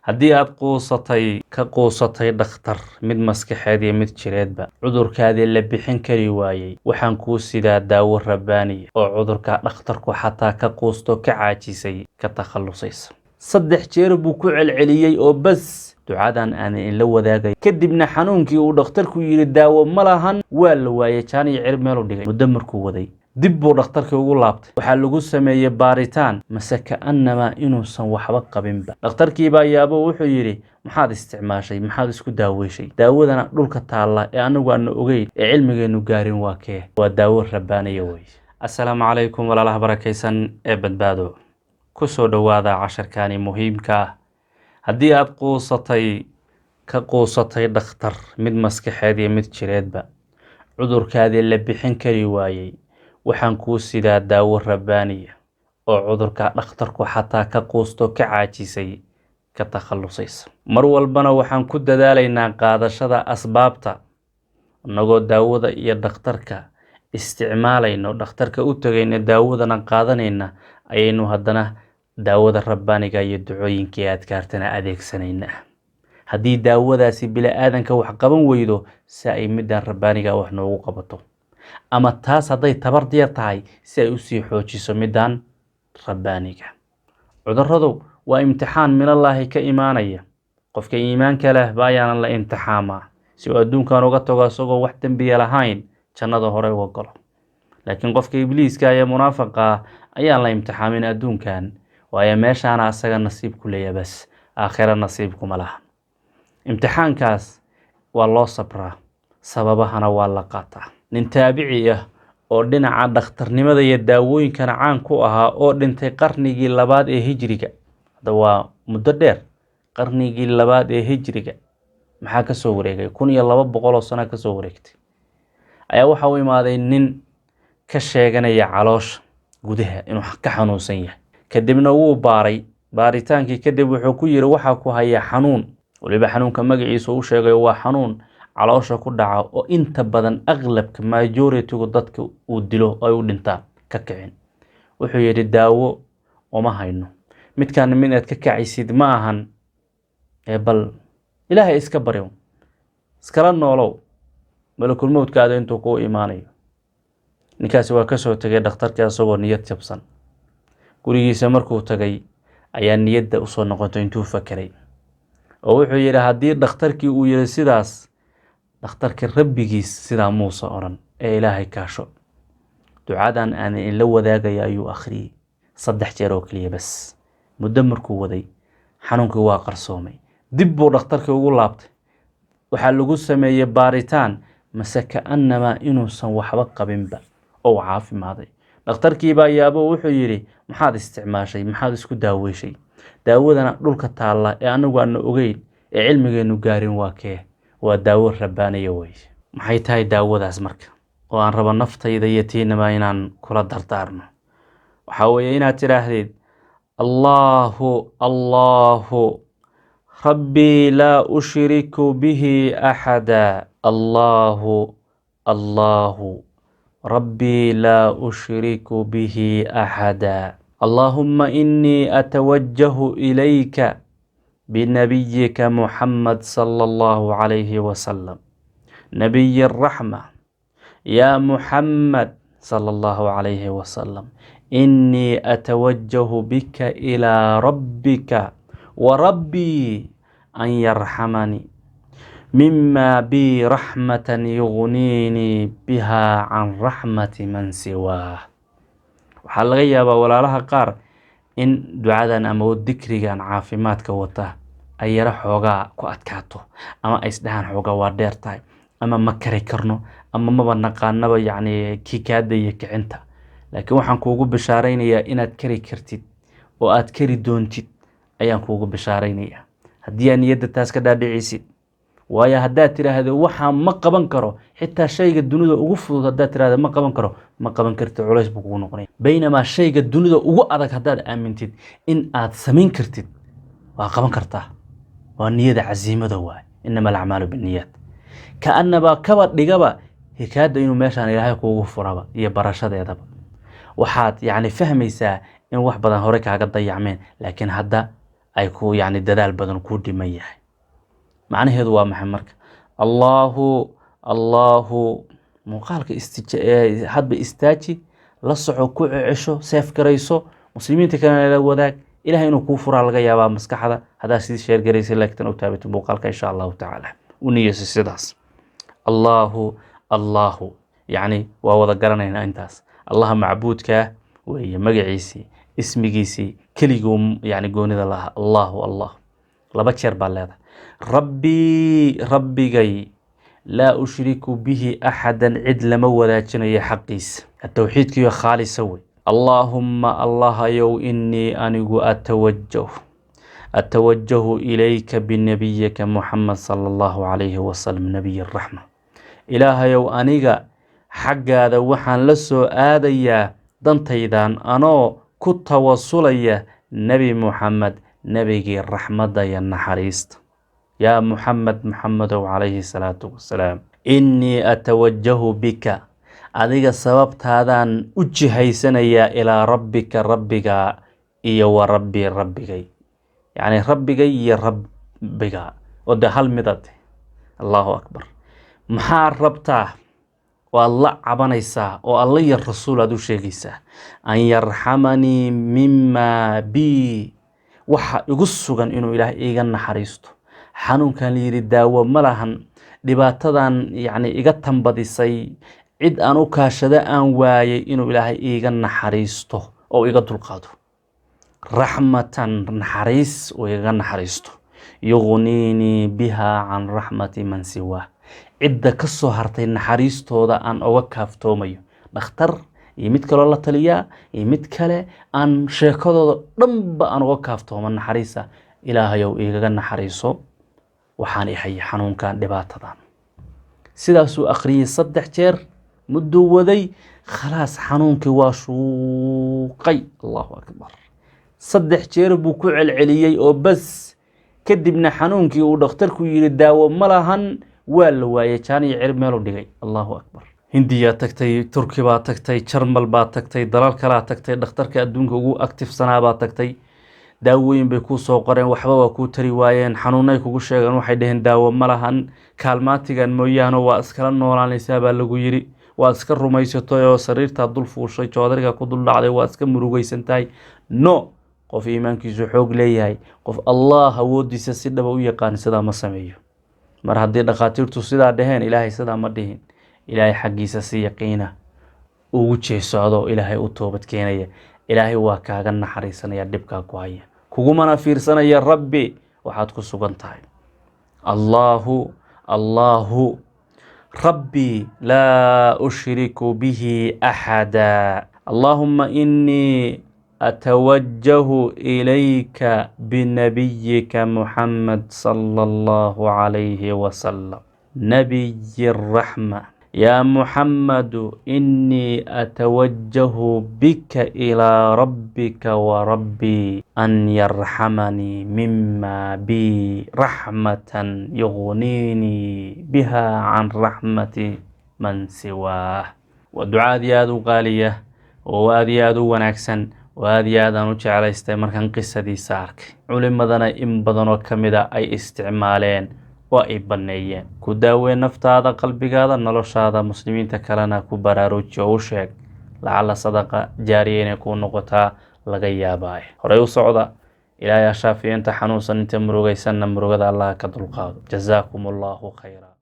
Haddii aad quusatay, ka quusatay dhakhtar, mid maskaxeed iyo mid jireedba, cudurkaadii la bixin kari waayey, waxaan kuu sidaa daawo rabbaaniya oo cudurka dhakhtarku xataa ka quusto, ka caajisay, ka takhallusaysa. 3 jeer buu ku celceliyey oo bas ducadan aan inla wadaagay. Kadibna xanuunkii uu dhakhtarku yidhi daawo ma lahan waa la waayey, jaan iyo cirib meelu dhigay. Muddo markuu waday dib buu dhakhtarkii ugu laabtay. Waxaa lagu sameeyey baaritaan, mase ka'annamaa inuusan waxba qabinba. Dhakhtarkii baa yaabo, wuxuu yidhi: "Maxaad isticmaashay? Maxaad isku daaweyshay? Daawadana dhulka taalla ee anagu aanu ogeyn ee cilmigeennu gaarin waa kee?" Waa daawo rabbaaniya wey. Assalaamu calaykum walaalaha barakaysan ee Badbaado, ku soo dhowaada casharkani muhiimka ah. Haddii aad quusatay, ka quusatay dhakhtar, mid maskaxeed iyo mid jireedba, cudurkaadii la bixin kari waayey, waxaan kuu sidaa daawo rabbaaniya oo cudurka dhakhtarku xataa ka quusto, ka caajisay, ka takhallusaysa. Mar walbana waxaan ku dadaalaynaa qaadashada asbaabta, innagoo daawada iyo dhakhtarka isticmaalayno, dhakhtarka u tagayna, daawadana qaadanayna, ayaynu haddana daawada rabbaaniga iyo ducooyinkii adkaartana adeegsanaynaa. Haddii daawadaasi bili-aadanka wax qaban weydo, si ay middan rabbaaniga wax noogu qabato, ama taas hadday tabar yar tahay, si ay usii xoojiso middan rabbaaniga. Cudurradu waa imtixaan minallaahi ka imaanaya. Qofka iimaanka leh ba ayaanan la imtixaamaa si uu adduunkan uga tago isagoo wax dembiya lahayn, jannada hore uga galo. Laakiin qofka ibliiska ee munaafaqa ah ayaan la imtixaamin adduunkan, waayo meeshaana asaga nasiib ku leeya bas, aakhira nasiib kuma laha. Imtixaankaas waa loo sabraa, sababahana waa la qaataa. Nin taabici ah oo dhinaca dhakhtarnimada iyo daawooyinkana caan ku ahaa oo dhintay qarnigii labaad ee hijriga, hadda waa muddo dheer, qarnigii labaad ee hijriga maxaa kasoo wareegay? 1200 oo sano kasoo wareegtay, ayaa waxa u imaaday nin ka sheeganaya caloosha gudaha inuu ka xanuunsan yahay. Kadibna wuu baaray. Baaritaankii kadib wuxuu ku yiri: "Waxaa ku haya xanuun." Waliba xanuunka magaciisa u sheegay waa xanuun caloosha ku dhaca oo inta badan aqlabka majority-gu dadka uu dilo, ay u dhintaan ka kicin. Wuxuu yidhi: "Daawo uma hayno, midkaan mid aad ka kacaysid ma ahan, ee bal Ilaahay iska baryo, iskala noolow malakul mowdkaada intuu kuu imaanayo." Ninkaasi waa kasoo tegay dhakhtarkii isagoo niyad jabsan. Gurigiisa markuu tagay ayaa niyadda usoo noqotay intuu fakeray, oo wuxuu yidhi: "Haddii dhakhtarkii uu yidhi sidaas, dhakhtarka rabbigiis sidaa muuse odhan, ee Ilaahay kaasho." Ducadan aan inla wadaagaya ayuu akhriyey 3 jeer oo keliya bas. Muddo markuu waday xanuunkii waa qarsoomay. Dib buu dhakhtarkii ugu laabtay. Waxaa lagu sameeyey baaritaan, mase ka'annamaa inuusan waxba qabinba oo uu caafimaaday. Dhakhtarkii baa yaabo, wuxuu yidhi: "Maxaad isticmaashay? Maxaad isku daaweyshay? Daawadana dhulka taalla ee anagu aanu ogeyn ee cilmigeennu gaarin waa kee?" Waa daawo rabbaaniya wey. Maxay tahay daawadaas marka oo aan rabo naftayda iyo tiinaba inaan kula dardaarmo? Waxaa weeye inaad tidhaahdid: "Allahu Allahu rabbii laa ushriku bihi axada, Allahu Allahu rabbii laa ushriku bihi axada, Allahuma inii atawajjahu ilayka binabiyika Muxammad sala Allahu calayhi wasalam, nabiyi araxma, yaa Muxammad sala Allahu calayhi wasalam, inii atawajjahu bika ilaa rabbika wa rabbii an yarxamanii mima bii raxmatan yugniinii biha can raxmati man siwaah." Waxaa laga yaabaa walaalaha qaar in ducadan ama dikrigan caafimaadka wata ay yaro xoogaa ku adkaato, ama ay isdhahaan xoogaa waa dheer tahay, ama ma kari karno, ama maba naqaanaba yacni kikaada iyo kicinta. Laakiin waxaan kuugu bishaaraynayaa inaad kari kartid oo aad kari doontid ayaan kuugu bishaaraynayaa, haddii aad niyadda taas ka dhaadhicisid. Waayo haddaad tidhaahdo waxaa ma qaban karo, xitaa shayga dunida ugu fudud haddaad tidhahdo ma qaban karo, ma qaban kartid, culays buu kugu noqonaya. Baynamaa shayga dunida ugu adag haddaad aamintid in aad samayn kartid, waa qaban kartaa. Waa niyada, casiimada waay. Inama alacmaalu binniyaat. Kaanaba kaba dhigaba hikaada inuu meeshaan Ilaahay kuugu furaba iyo barashadeedaba, waxaad yacni fahmaysaa in wax badan hore kaaga dayacmeen, laakiin hadda Ay ku yacni dadaal badan kuu dhiman yahay. Macnaheedu waa maxay marka? Allahu Allahu muuqaalka hadba istaaji, la soco, ku cecesho, save garayso, muslimiinta kalena la wadaag. Ilahay inuu kuu furaa laga yaabaa maskaxda haddaad sidii share garaysay, like-tan u taabato muuqaalka, insha Allahu tacaala. U niyeyso sidaas. Allahu Allahu, yacni waa wada garanaynaa intaas. Allaha macbuudkaa weeye, magaciisii, ismigiisii, keliguu yani goonida lahaa. Allahu Allah laba jeer baa leedahay. Rabbii, rabbigay, laa ushriku bihi axadan, cid lama wadaajinayo xaqiisa. Towxiidkiyo khaalisa wey. Allaahumma, Allahayow, inii anigu atawajahu ilayka binabiyika Muxamed sala Allahu calayhi wasalam, nabiy raxma. Ilaahayow, aniga xaggaada waxaan la soo aadayaa dantaydan anoo ku tawasulaya Nebi Muxamed, nebigii raxmadda iyo naxariista. Yaa Muxamed, Muxamedow, calayhi salaatu wasalaam, innii atawajahu bika, adiga sababtaadaan u jihaysanayaa, ilaa rabbika, rabbiga, iyo wa rabbii, rabbigay, yacni rabbigay iyo rabbiga oo dee hal midad. Allahu akbar. Maxaa rabtaa waad la cabanaysaa oo Alla iyo rasuul aad u sheegaysaa? An yarxamanii mimaa bi, waxa igu sugan inuu Ilaah iiga naxariisto. Xanuunkan la yidhi daawo ma lahan, dhibaatadan yacni iga tambadisay, cid aan u kaashado aan waayay, inuu Ilaahay iiga naxariisto oo iga dulqaado. Raxmatan, naxariis uu igaga naxariisto, yughniinii bihaa can raxmati man siwaah, cidda ka soo hartay naxariistooda aan oga kaaftoomayo. Dhakhtar iyo mid kaloo la taliyaa iyo mid kale aan sheekadooda dhanba aan uga kaaftoomo. Naxariisa Ilaahayow igaga naxariiso waxaan ihaya xanuunkan, dhibaatadan. Sidaasuu akhriyey 3 jeer, mudduu waday, khalaas, xanuunkii waa shuuqay. Allahu akbar. 3 jeer buu ku celceliyey oo bas. Kadibna xanuunkii uu dhakhtarku yidhi daawo ma lahan waa la waayey, jaan iyo cirib meeluu dhigay. Allahu akbar. Hindiyaa tagtay, Turki baa tagtay, Jarmal baa tagtay, dalal kalaa tagtay, dhakhtarka adduunka ugu active-sanaa baa tagtay. Daawooyin bay kuu soo qoreen, waxba waa kuu tari waayeen. Xanuunay kugu sheegeen, waxay dhaheen daawo ma lahan, kaalmaatigan mooyaane waa iskala noolaanaysaa baa lagu yidhi. Waad iska rumaysatay oo sariirtaa dul fuushay, joodariga ku dul dhacday, waa iska murugaysan tahay. No, qof iimaankiisu xoog leeyahay, qof Allah awoodiisa si dhaba u yaqaan, sidaa ma sameeyo. Mar haddii dhakhaatiirtu sidaa dhaheen, Ilaahay sidaa ma dhihin. Ilaahay xaggiisa si yaqiina ugu jeeso adoo Ilaahay u toobad keenaya. Ilaahay waa kaaga naxariisanaya dhibkaa ku haya, kugumana fiirsanaya Rabbi waxaad ku sugan tahay. Allahu Allahu, rabbi laa ushriku bihi axada. Allaahuma inii atawajahu ilayka binabiyika Muxamed sala Allahu calayhi wasalam, nabiyi raxma. Yaa Muxamadu, inii atawajahu bika ilaa rabbika wa rabbii an yarxamanii mima bi raxmatan yugniinii biha can raxmati man siwaah. Waa duca aad iyo aada u qaaliya oo aad iyo aada u wanaagsan oo aad iyo aad aan u jeclaystay markaan qisadiisa arkay. Culimadana in badan oo ka mid a ay isticmaaleen oo ay banneeyeen. Ku daawee naftaada, qalbigaada, noloshaada, muslimiinta kalena ku baraaruji oo u sheeg. Lacala sadaqa jaariya inay kuu noqotaa laga yaabaaye. Horey u socda. Ilaahay ha shaafiyo inta xanuunsan, inta murugaysanna murugada Allah ka dulqaado. Jazaakum Allahu khayra.